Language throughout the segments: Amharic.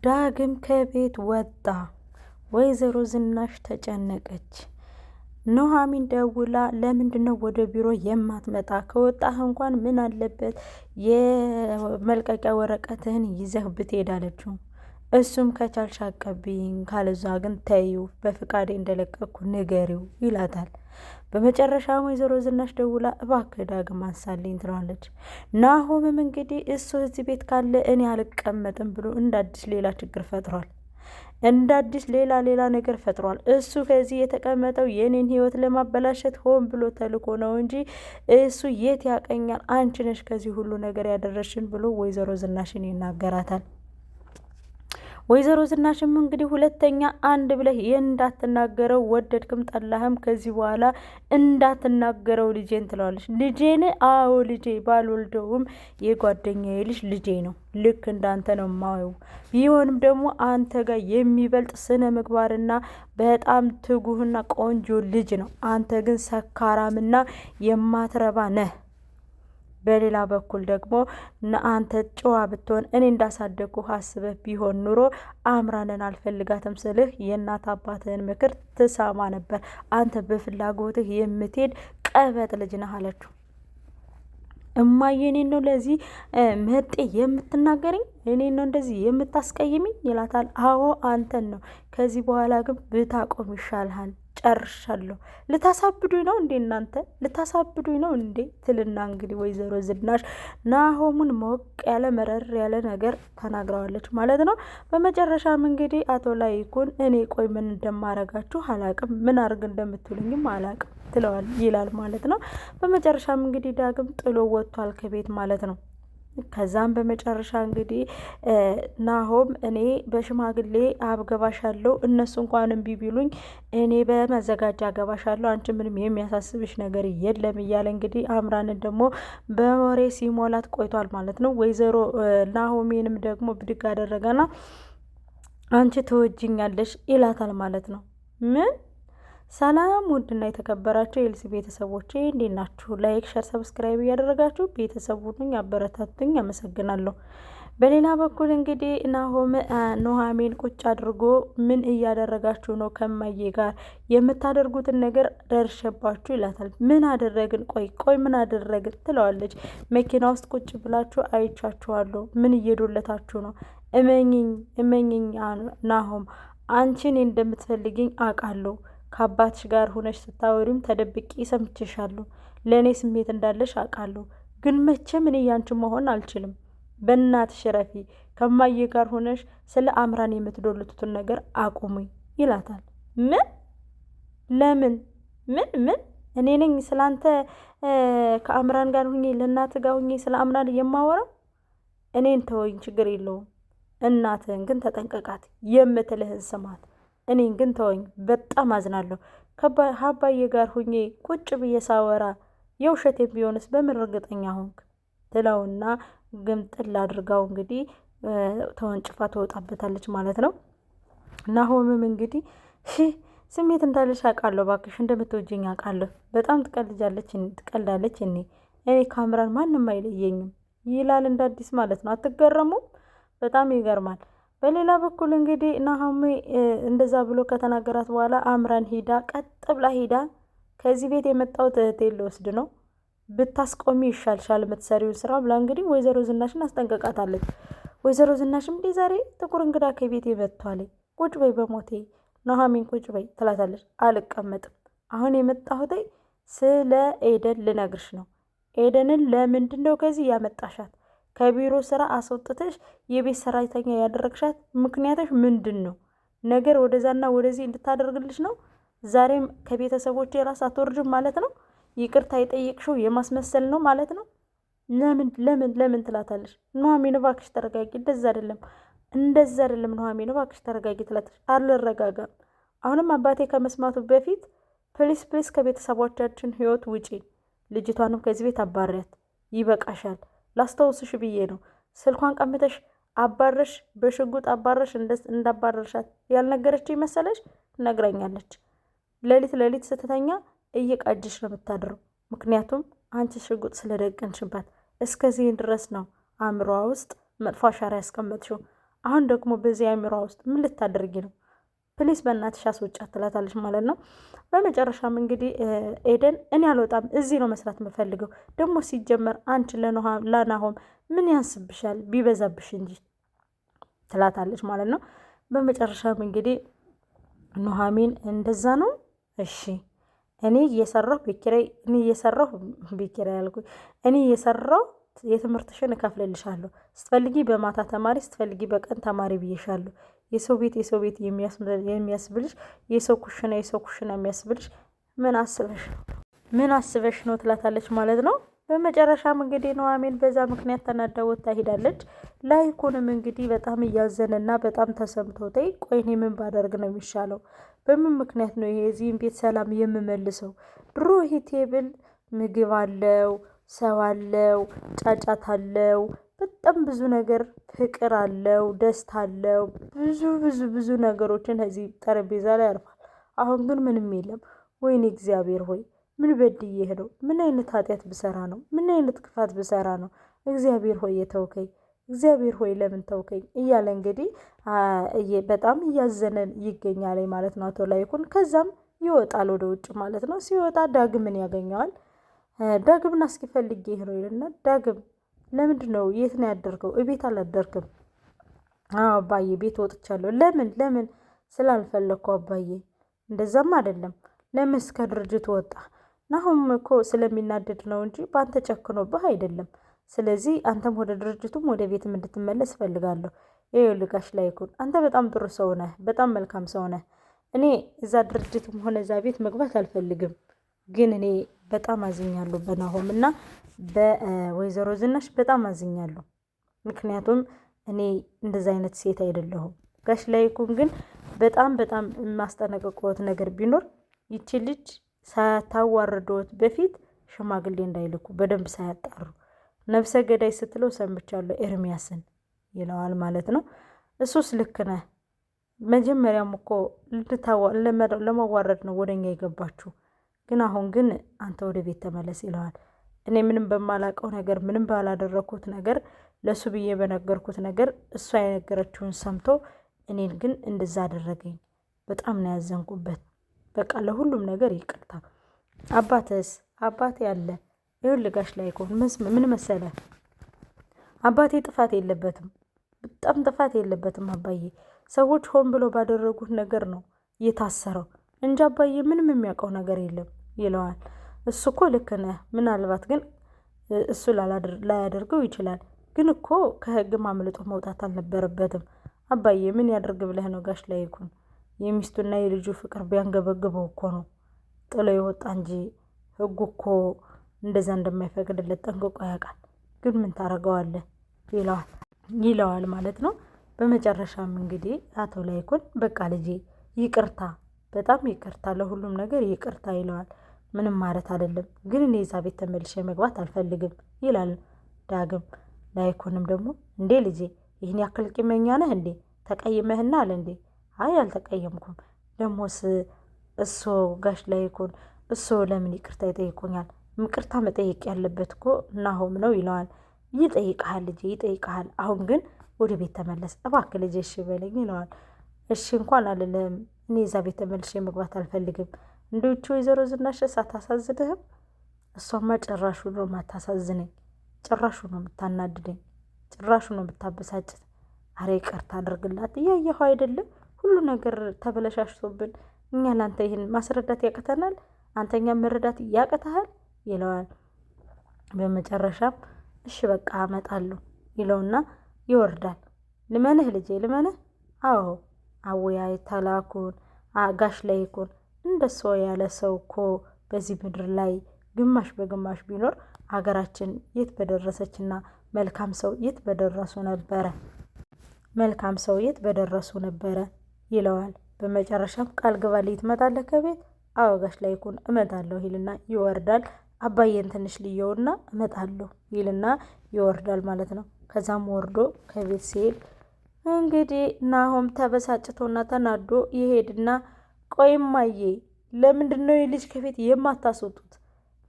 ዳግም ከቤት ወጣ። ወይዘሮ ዝናሽ ተጨነቀች። ኑሐሚን ደውላ ለምንድነው ወደ ቢሮ የማትመጣ? ከወጣህ እንኳን ምን አለበት የመልቀቂያ ወረቀትህን ይዘህ ብትሄድ አለችው። እሱም ከቻልሽ አቀብይኝ፣ ካለዛ ግን ተይው፣ በፍቃዴ እንደለቀቅኩ ንገሪው ይላታል። በመጨረሻም ወይዘሮ ዝናሽ ደውላ እባክህ ዳግም አንሳልኝ ትለዋለች። ናሆምም እንግዲህ እሱ እዚህ ቤት ካለ እኔ አልቀመጥም ብሎ እንደ አዲስ ሌላ ችግር ፈጥሯል። እንደ አዲስ ሌላ ሌላ ነገር ፈጥሯል። እሱ ከዚህ የተቀመጠው የኔን ህይወት ለማበላሸት ሆን ብሎ ተልኮ ነው እንጂ እሱ የት ያቀኛል? አንቺ ነሽ ከዚህ ሁሉ ነገር ያደረሽን ብሎ ወይዘሮ ዝናሽን ይናገራታል። ወይዘሮ ዝናሽም እንግዲህ ሁለተኛ አንድ ብለህ እንዳትናገረው ወደድክም ጠላህም ከዚህ በኋላ እንዳትናገረው ልጄን ትለዋለች። ልጄን? አዎ ልጄ፣ ባልወልደውም የጓደኛዬ ልጅ ልጄ ነው። ልክ እንዳንተ ነው ማየው። ቢሆንም ደግሞ አንተ ጋር የሚበልጥ ስነ ምግባርና በጣም ትጉህና ቆንጆ ልጅ ነው። አንተ ግን ሰካራምና የማትረባ ነህ። በሌላ በኩል ደግሞ አንተ ጨዋ ብትሆን እኔ እንዳሳደግኩ አስበህ ቢሆን ኑሮ አምራንን አልፈልጋትም ስልህ የእናት አባትህን ምክር ትሰማ ነበር። አንተ በፍላጎትህ የምትሄድ ቀበጥ ልጅ ነህ አለችው። እማዬ እኔን ነው ለዚህ መጤ የምትናገረኝ? እኔን ነው እንደዚህ የምታስቀይሚኝ? ይላታል። አዎ አንተን ነው። ከዚህ በኋላ ግን ብታቆም ይሻልሃል። ጨርሻለሁ። ልታሳብዱኝ ነው እንዴ እናንተ ልታሳብዱኝ ነው እንዴ? ትልና እንግዲህ ወይዘሮ ዝናሽ ናሆሙን ሞቅ ያለ መረር ያለ ነገር ተናግረዋለች ማለት ነው። በመጨረሻም እንግዲህ አቶ ላይኩን እኔ ቆይ ምን እንደማረጋችሁ አላቅም፣ ምን አርግ እንደምትሉኝም አላቅም ትለዋል ይላል ማለት ነው። በመጨረሻም እንግዲህ ዳግም ጥሎ ወጥቷል ከቤት ማለት ነው። ከዛም በመጨረሻ እንግዲህ ናሆም እኔ በሽማግሌ አብገባሻለሁ፣ እነሱ እንኳን እምቢ ቢሉኝ እኔ በመዘጋጃ አገባሻለሁ፣ አንቺ ምንም የሚያሳስብሽ ነገር የለም እያለ እንግዲህ አምራንን ደግሞ በወሬ ሲሞላት ቆይቷል ማለት ነው። ወይዘሮ ናሆሜንም ደግሞ ብድግ አደረገና አንቺ ትወጅኛለሽ ይላታል ማለት ነው። ምን ሰላም ውድና የተከበራችሁ የኤልሲ ቤተሰቦቼ እንዴት ናችሁ? like፣ share፣ subscribe እያደረጋችሁ ቤተሰቡን አበረታቱኝ። አመሰግናለሁ። በሌላ በኩል እንግዲህ ናሆም ኑሐሚን ቁጭ አድርጎ ምን እያደረጋችሁ ነው? ከማዬ ጋር የምታደርጉትን ነገር ደርሸባችሁ ይላታል። ምን አደረግን? ቆይ ቆይ ምን አደረግን ትለዋለች። መኪና ውስጥ ቁጭ ብላችሁ አይቻችኋለሁ። ምን እየዶለታችሁ ነው? እመኝኝ እመኝኝ ናሆም አንቺን እንደምትፈልግኝ አውቃለሁ ከአባትሽ ጋር ሆነሽ ስታወሪም ተደብቄ ሰምቼሻለሁ። ለእኔ ስሜት እንዳለሽ አውቃለሁ፣ ግን መቼም እኔ ያንቺ መሆን አልችልም። በእናትሽ ረፊ፣ ከማዬ ጋር ሆነሽ ስለ አምራን የምትዶልቱትን ነገር አቁሙኝ ይላታል። ምን? ለምን? ምን ምን? እኔ ነኝ ስላንተ ከአምራን ጋር ሁኜ ለእናት ጋር ሁኜ ስለ አምራን የማወራው? እኔን ተወኝ፣ ችግር የለውም። እናትህን ግን ተጠንቀቃት፣ የምትልህን ስማት። እኔን ግን ተወኝ፣ በጣም አዝናለሁ። ከአባዬ ጋር ሁኜ ቁጭ ብዬ ሳወራ የውሸቴ ቢሆንስ በምን እርግጠኛ ሆንክ? ትለውና ግምጥል አድርጋው እንግዲህ ተወንጭፋ ትወጣበታለች ማለት ነው። ናሆምም እንግዲህ ስሜት እንዳለሽ አውቃለሁ፣ እባክሽ እንደምትወጂኝ አውቃለሁ። በጣም ትቀልጃለች ትቀልዳለች። እኔ እኔ ካምራን ማንም አይለየኝም ይላል እንደ አዲስ ማለት ነው። አትገረሙም? በጣም ይገርማል። በሌላ በኩል እንግዲህ ናሆሜ እንደዛ ብሎ ከተናገራት በኋላ አምራን ሂዳ ቀጥ ብላ ሂዳ ከዚህ ቤት የመጣሁት እህቴን ልወስድ ነው ብታስቆሚ ይሻልሻል የምትሰሪውን ስራ ብላ እንግዲህ ወይዘሮ ዝናሽን አስጠንቅቃታለች። ወይዘሮ ዝናሽም እንዲህ ዛሬ ጥቁር እንግዳ ከቤት መጥቷል፣ ቁጭ በይ በሞቴ ኑሐሚን ቁጭ በይ ትላታለች። አልቀመጥም፣ አሁን የመጣሁት ስለ ኤደን ልነግርሽ ነው። ኤደንን ለምንድን ነው ከዚህ ያመጣሻት? ከቢሮ ስራ አስወጥተሽ የቤት ሰራተኛ ያደረግሻት ምክንያትሽ ምንድን ነው? ነገር ወደዛና ወደዚህ እንድታደርግልሽ ነው? ዛሬም ከቤተሰቦች የራስ አትወርጅም ማለት ነው? ይቅርታ የጠየቅሽው የማስመሰል ነው ማለት ነው? ለምን ለምን ለምን ትላታለሽ። ኑሐሚን እባክሽ ተረጋጊ፣ እንደዛ አይደለም እንደዛ አይደለም ኑሐሚን እባክሽ ተረጋጊ ትላታለሽ። አልረጋጋም። አሁንም አባቴ ከመስማቱ በፊት please please ከቤተሰቦቻችን ህይወት ውጪ፣ ልጅቷንም ከዚህ ቤት አባሪያት፣ ይበቃሻል ላስታውስሽ ብዬ ነው። ስልኳን ቀምተሽ አባረሽ፣ በሽጉጥ አባረሽ፣ እንዳባረርሻት ያልነገረች መሰለሽ? ነግራኛለች። ሌሊት ሌሊት ስትተኛ እየቃጅሽ ነው የምታድረው። ምክንያቱም አንቺ ሽጉጥ ስለደቀንሽባት። እስከዚህ ድረስ ነው አእምሯ ውስጥ መጥፎ አሻራ ያስቀመጥሽው። አሁን ደግሞ በዚህ አእምሯ ውስጥ ምን ልታደርጊ ነው? Please በእናትሽ አስወጫት ትላታለች ማለት ነው። በመጨረሻም እንግዲህ ኤደን እኔ አልወጣም፣ እዚህ ነው መስራት የምፈልገው። ደግሞ ሲጀመር አንቺ ለናሆም ምን ያንስብሻል ቢበዛብሽ እንጂ ትላታለች ማለት ነው። በመጨረሻም እንግዲህ ኑሐሚን እንደዛ ነው እሺ እኔ እየሰራሁ ቤት ኪራይ እኔ እየሰራሁ ቤት ኪራይ አልኩኝ እኔ እየሰራሁ የትምህርትሽን እከፍልልሻለሁ። ስትፈልጊ በማታ ተማሪ ስትፈልጊ በቀን ተማሪ ብዬሻለሁ። የሰው ቤት የሰው ቤት የሚያስብልሽ የሰው ኩሽና የሰው ኩሽና የሚያስብልሽ ምን አስበሽ ነው? ምን አስበሽ ነው ትላታለች ማለት ነው። በመጨረሻም እንግዲህ ኑሐሚን በዛ ምክንያት ተናዳ ወጥታ ሄዳለች። ላይኩንም እንግዲህ በጣም እያዘነና በጣም ተሰምቶት ቆይ እኔ ምን ባደርግ ነው የሚሻለው? በምን ምክንያት ነው ይሄ የዚህን ቤት ሰላም የምመልሰው? ድሮ ይሄ table ምግብ አለው፣ ሰው አለው፣ ጫጫት አለው፣ በጣም ብዙ ነገር ፍቅር አለው፣ ደስታ አለው፣ ብዙ ብዙ ብዙ ነገሮችን ከዚህ ጠረጴዛ ላይ ያርፋል። አሁን ግን ምንም የለም። ወይኔ እግዚአብሔር ሆይ ምን በድዬህ ነው? ምን አይነት ኃጢአት ብሰራ ነው? ምን አይነት ክፋት ብሰራ ነው? እግዚአብሔር ሆይ የተውከኝ፣ እግዚአብሔር ሆይ ለምን ተውከኝ? እያለ እንግዲህ በጣም እያዘነ ይገኛል ማለት ነው አቶ ላይኩን። ከዛም ይወጣል ወደ ውጭ ማለት ነው። ሲወጣ ዳግምን ያገኘዋል። ዳግምን እስኪ ፈልጌህ ነው ይልና፣ ዳግም ለምንድን ነው የት ነው ያደርከው? እቤት አላደርክም? አዎ አባዬ ቤት ወጥቻለሁ። ለምን ለምን? ስላልፈለግኩ አባዬ። እንደዛም አይደለም። ለምን እስከ ድርጅቱ ወጣ? ናሁም እኮ ስለሚናደድ ነው እንጂ በአንተ ጨክኖብህ አይደለም። ስለዚህ አንተም ወደ ድርጅቱም ወደ ቤትም እንድትመለስ እፈልጋለሁ። ይኸውልህ ጋሽ ላይኩን አንተ በጣም ጥሩ ሰው ነህ፣ በጣም መልካም ሰው ነህ። እኔ እዛ ድርጅትም ሆነ እዛ ቤት መግባት አልፈልግም፣ ግን እኔ በጣም አዝኛለሁ በናሆም እና በወይዘሮ ዝናሽ በጣም አዝኛለሁ። ምክንያቱም እኔ እንደዛ አይነት ሴት አይደለሁም። ጋሽ ላይኩን ግን በጣም በጣም የማስጠነቅቅዎት ነገር ቢኖር ይቺ ልጅ ሳታዋርዶት በፊት ሽማግሌ እንዳይልኩ በደንብ ሳያጣሩ ነፍሰ ገዳይ ስትለው ሰምቻለሁ ኤርሚያስን ይለዋል ማለት ነው። እሱስ ልክ ነህ። መጀመሪያም እኮ ለመዋረድ ነው ወደኛ የገባችሁ፣ ግን አሁን ግን አንተ ወደ ቤት ተመለስ ይለዋል። እኔ ምንም በማላቀው ነገር ምንም ባላደረግኩት ነገር ለእሱ ብዬ በነገርኩት ነገር እሷ የነገረችውን ሰምቶ እኔን ግን እንደዛ አደረገኝ። በጣም ነው ያዘንኩበት። በቃ ለሁሉም ነገር ይቅርታ። አባትስ አባቴ አለ። ይኸውልህ ጋሽ ላይኩን ምን መሰለህ፣ አባቴ ጥፋት የለበትም፣ በጣም ጥፋት የለበትም አባዬ። ሰዎች ሆን ብሎ ባደረጉት ነገር ነው የታሰረው እንጂ አባዬ ምንም የሚያውቀው ነገር የለም ይለዋል። እሱ እኮ ልክ ነህ፣ ምናልባት ግን እሱ ላያደርገው ይችላል። ግን እኮ ከህግ አምልጦ መውጣት አልነበረበትም። አባዬ ምን ያደርግ ብለህ ነው ጋሽ ላይኩን የሚስቱና የልጁ ፍቅር ቢያንገበግበው እኮ ነው ጥሎ የወጣ እንጂ ህጉ እኮ እንደዛ እንደማይፈቅድለት ጠንቅቆ ያውቃል። ግን ምን ታደርገዋለህ ይለዋል ይለዋል ማለት ነው። በመጨረሻም እንግዲህ አቶ ላይኩን በቃ ልጄ ይቅርታ፣ በጣም ይቅርታ፣ ለሁሉም ነገር ይቅርታ ይለዋል። ምንም ማለት አይደለም፣ ግን እኔ እዛ ቤት ተመልሼ መግባት አልፈልግም ይላል ዳግም። ላይኩንም ደግሞ እንዴ ልጄ ይህን ያክል ቂመኛ ነህ እንዴ? ተቀይመህና አለ እንዴ? አይ አልተቀየምኩም። ደሞስ እሶ ጋሽ ላይኩን እሶ ለምን ይቅርታ ይጠይቁኛል? ይቅርታ መጠየቅ ያለበት እኮ ናሆም ነው ይለዋል። ይጠይቅሃል ልጄ ይጠይቅሃል። አሁን ግን ወደ ቤት ተመለስ እባክህ ልጄ እሺ በለኝ ይለዋል። እሺ እንኳን አልልህም፣ እኔ እዛ ቤት ተመልሼ መግባት አልፈልግም። እንዲች ወይዘሮ ዝናሽ አታሳዝንህም? እሷማ ጭራሹ ነው የማታሳዝነኝ፣ ጭራሹ ነው የምታናድደኝ፣ ጭራሹ ነው የምታበሳጭት። አረ ይቅርታ አድርግላት፣ እያየኸው አይደለም ሁሉ ነገር ተበለሻሽቶብን፣ እኛ ለአንተ ይህን ማስረዳት ያቅተናል፣ አንተኛ መረዳት ያቅተሃል ይለዋል። በመጨረሻም እሺ በቃ አመጣለሁ ይለውና ይወርዳል። ልመንህ ልጄ ልመንህ። አዎ አወያይ ተላኩን ጋሽ ላይኩን እንደ ሰው ያለ ሰው እኮ በዚህ ምድር ላይ ግማሽ በግማሽ ቢኖር ሀገራችን የት በደረሰችና መልካም ሰው የት በደረሱ ነበረ። መልካም ሰው የት በደረሱ ነበረ ይለዋል። በመጨረሻም ቃል ግባልኝ ትመጣለህ ከቤት? አዎ ጋሽ ላይኩን እመጣለሁ ይልና ይወርዳል። አባዬን ትንሽ ልየውና እመጣለሁ ይልና ይወርዳል ማለት ነው። ከዛም ወርዶ ከቤት ሲሄድ እንግዲህ ናሆም ተበሳጭቶና ተናዶ ይሄድና ቆይማዬ ለምንድን ነው ይህ ልጅ ከቤት የማታስወጡት?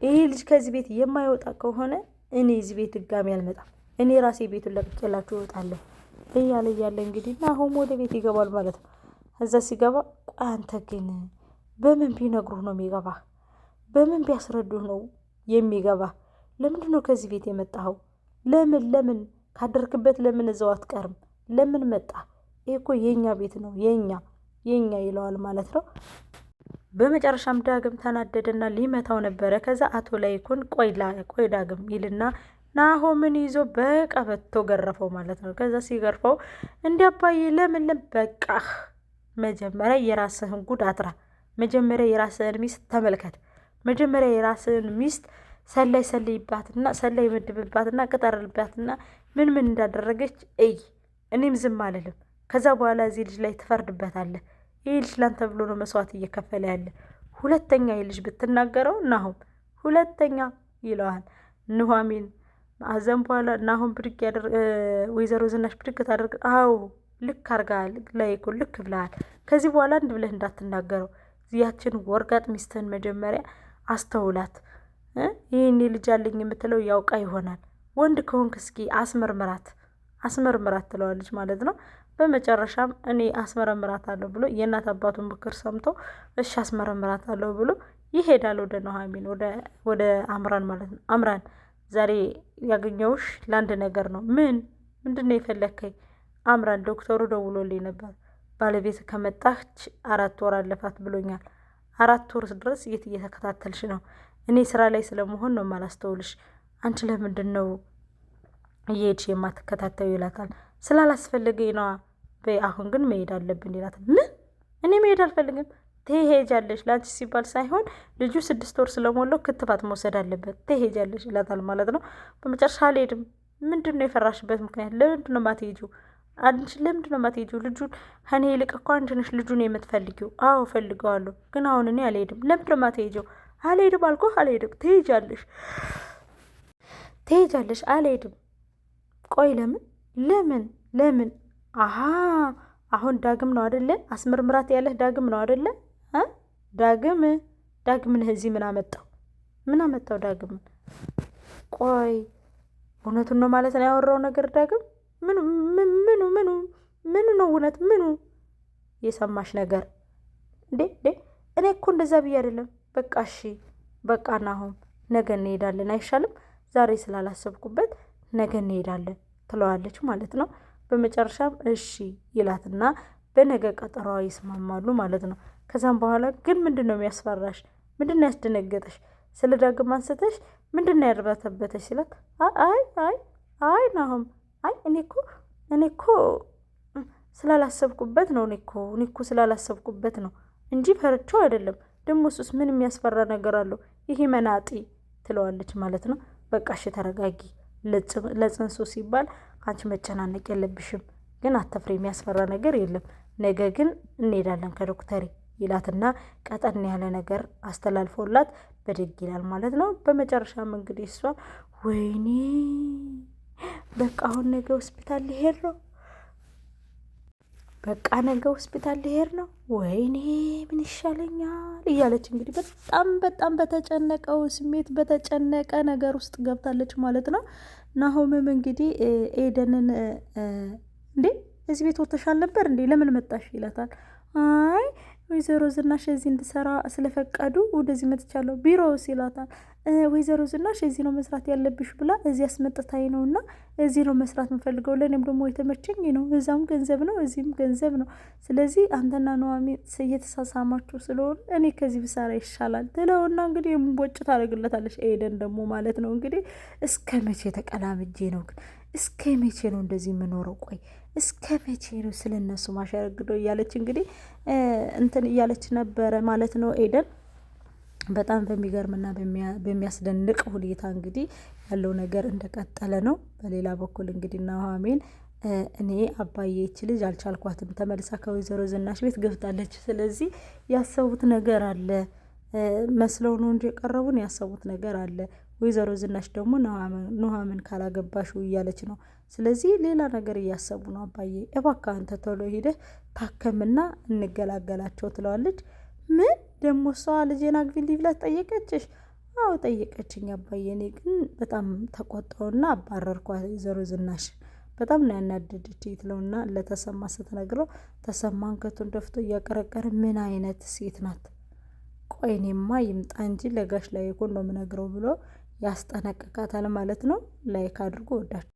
ይህ ልጅ ከዚህ ቤት የማይወጣ ከሆነ እኔ እዚህ ቤት ድጋሚ አልመጣም። እኔ ራሴ ቤቱን ለቅቄላችሁ እወጣለሁ እያለ እያለ እንግዲህ ናሆም ወደ ቤት ይገባል ማለት ነው። እዛ ሲገባ አንተ ግን በምን ቢነግሩህ ነው የሚገባ? በምን ቢያስረዱህ ነው የሚገባ? ለምንድን ነው ከዚህ ቤት የመጣኸው? ለምን ለምን ካደርክበት ለምን እዛው አትቀርም? ለምን መጣ? ይህ እኮ የእኛ ቤት ነው የኛ የኛ ይለዋል ማለት ነው። በመጨረሻም ዳግም ተናደደና ሊመታው ነበረ። ከዛ አቶ ላይኩን ቆይ ዳግም ይልና ናሆምን ይዞ በቀበቶ ገረፈው ማለት ነው። ከዛ ሲገርፈው እንዲያባዬ ለምን በቃህ፣ መጀመሪያ የራስህን ጉድ አጥራ፣ መጀመሪያ የራስህን ሚስት ተመልከት፣ መጀመሪያ የራስህን ሚስት ሰላይ ሰልይባትና ሰላይ ምድብባትና ቅጠርልባትና ምን ምን እንዳደረገች እይ። እኔም ዝም አልልም። ከዛ በኋላ እዚህ ልጅ ላይ ትፈርድበታለህ። ይህ ልጅ ላንተ ብሎ ነው መስዋዕት እየከፈለ ያለ። ሁለተኛ ይህ ልጅ ብትናገረው ናሆም ሁለተኛ ይለዋል። ኑሐሚን አዘን በኋላ ናሆም ብድግ ያደርግ ወይዘሮ ዝናሽ ብድግ ታደርግ። አዎ ልክ አርጋል ላይኮ ልክ ብለሃል። ከዚህ በኋላ አንድ ብለህ እንዳትናገረው። ያችን ወርጋጥ ሚስትህን መጀመሪያ አስተውላት። ይህኔ ልጅ አለኝ የምትለው ያውቃ ይሆናል። ወንድ ከሆንክ እስኪ አስመርምራት አስመርምራት ትለዋለች ማለት ነው። በመጨረሻም እኔ አስመረምራታለሁ ብሎ የእናት አባቱን ምክር ሰምቶ እሺ አስመረምራታለሁ ብሎ ይሄዳል ወደ ኑሐሚን ወደ አምራን ማለት ነው። አምራን ዛሬ ያገኘውሽ ለአንድ ነገር ነው። ምን ምንድን ነው የፈለግከኝ? አምራን ዶክተሩ ደውሎልኝ ነበር። ባለቤት ከመጣች 4 ወር አለፋት ብሎኛል። 4 ወር ድረስ የት እየተከታተልሽ ነው? እኔ ስራ ላይ ስለመሆን ነው የማላስተውልሽ። አንቺ ለምንድን ነው እየሄድሽ የማትከታተዩ? ይላታል። ስላላስፈለገኝ ነዋ። በይ አሁን ግን መሄድ አለብን ይላታል። ምን እኔ መሄድ አልፈልግም። ትሄጃለሽ፣ ለአንቺ ሲባል ሳይሆን ልጁ 6 ወር ስለሞላው ክትባት መውሰድ አለበት፣ ትሄጃለሽ ይላታል ማለት ነው። በመጨረሻ አልሄድም። ምንድን ነው የፈራሽበት ምክንያት? ለምንድን ነው የማትሄጂው? አንቺ ለምንድን ነው የማትሄጂው? ልጁን ከእኔ ይልቅ እኮ አንቺ ነሽ ልጁን የምትፈልጊው። አዎ እፈልገዋለሁ፣ ግን አሁን እኔ አልሄድም። ለምንድን ነው የማትሄጂው? አልሄድም አልኩህ፣ አልሄድም። ትሄጃለሽ፣ ትሄጃለሽ። አልሄድም። ቆይ ለምን ለምን ለምን? አሀ አሁን ዳግም ነው አደለ? አስመርምራት ያለህ ዳግም ነው አደለ? ዳግም ዳግምን እዚህ ምን አመጣው? ምን አመጣው ዳግምን? ቆይ እውነቱን ነው ማለት ነው ያወራው ነገር ዳግም? ምኑ ምኑ ምኑ ምኑ ነው እውነት? ምኑ የሰማሽ ነገር እንዴ? እንዴ እኔ እኮ እንደዛ ብዬ አይደለም። በቃ እሺ በቃ ናሆም ነገ እንሄዳለን አይሻልም? ዛሬ ስላላሰብኩበት ነገ እንሄዳለን ትለዋለች ማለት ነው። በመጨረሻም እሺ ይላትና በነገ ቀጠሯ ይስማማሉ ማለት ነው። ከዛም በኋላ ግን ምንድን ነው የሚያስፈራሽ? ምንድን ነው ያስደነገጠሽ? ስለ ዳግም አንስተሽ ምንድን ነው ያርበተበተሽ ሲላት አይ አይ አይ ናሆም አይ እኔ እኮ እኔ እኮ ስላላሰብኩበት ነው እኔ እኮ እኔ እኮ ስላላሰብኩበት ነው እንጂ ፈርቼው አይደለም። ደግሞ እሱስ ምን የሚያስፈራ ነገር አለው? ይሄ መናጢ ትለዋለች ማለት ነው። በቃ እሺ ተረጋጊ ለጽንሱ ሲባል አንቺ መጨናነቅ የለብሽም፣ ግን አትፍሪ፣ የሚያስፈራ ነገር የለም። ነገ ግን እንሄዳለን ከዶክተሬ ይላትና ቀጠን ያለ ነገር አስተላልፎላት በድግ ይላል ማለት ነው። በመጨረሻም እንግዲህ እሷ ወይኔ በቃ አሁን ነገ ሆስፒታል ሊሄድ ነው በቃ ነገ ሆስፒታል ሊሄድ ነው፣ ወይኔ ምን ይሻለኛል እያለች እንግዲህ በጣም በጣም በተጨነቀው ስሜት በተጨነቀ ነገር ውስጥ ገብታለች ማለት ነው። ናሆምም እንግዲህ ኤደንን እንዴ እዚህ ቤት ወጥተሻል ነበር እንዴ ለምን መጣሽ ይላታል። አይ ወይዘሮ ዝናሽ እዚህ እንድሰራ ስለፈቀዱ ወደዚህ መጥቻለሁ። ቢሮውስ ይላታል። ወይዘሮ ዝናሽ እዚህ ነው መስራት ያለብሽ ብላ እዚህ አስመጥታኝ ነው እና እዚህ ነው መስራት የምፈልገው። ለእኔም ደግሞ የተመቸኝ ነው። እዛም ገንዘብ ነው፣ እዚህም ገንዘብ ነው። ስለዚህ አንተና ኑሐሚን እየተሳሳማችሁ ስለሆነ እኔ ከዚህ ብሰራ ይሻላል ትለውና እንግዲህ የምቦጭ ታደርግለታለች። ኤደን ደግሞ ማለት ነው እንግዲህ እስከ መቼ ተቀላምጄ ነው ግን እስከ መቼ ነው እንደዚህ የምኖረው? ቆይ እስከ መቼ ነው ስለ እነሱ ማሸረግደው? እያለች እንግዲህ እንትን እያለች ነበረ ማለት ነው ኤደን። በጣም በሚገርምና በሚያስደንቅ ሁኔታ እንግዲህ ያለው ነገር እንደቀጠለ ነው። በሌላ በኩል እንግዲህ ኑሐሚን እኔ አባዬ ይች ልጅ አልቻልኳትም፣ ተመልሳ ከወይዘሮ ዝናሽ ቤት ገብታለች። ስለዚህ ያሰቡት ነገር አለ መስለው ነው እንጂ የቀረቡን ያሰቡት ነገር አለ። ወይዘሮ ዝናሽ ደግሞ ኑሐሚን ካላገባሽው እያለች ነው። ስለዚህ ሌላ ነገር እያሰቡ ነው። አባዬ እባክህ አንተ ቶሎ ሂደህ ታከምና እንገላገላቸው ትለዋለች። ምን ደግሞ እሷ ልጄን አግቢልኝ ብላ ጠየቀችሽ? አዎ ጠየቀችኝ አባዬ። እኔ ግን በጣም ተቆጣውና አባረርኳት ወይዘሮ ዝናሽ በጣም ነው ያናደደች ትለውና ለተሰማ ስትነግረው ተሰማ አንገቱን ደፍቶ እያቀረቀረ ምን አይነት ሴት ናት? ቆይ እኔማ ይምጣ እንጂ ለጋሽ ላይኩን ነው የምነግረው ብሎ ያስጠነቅቃታል ማለት ነው። Like አድርጎ ወዳችሁ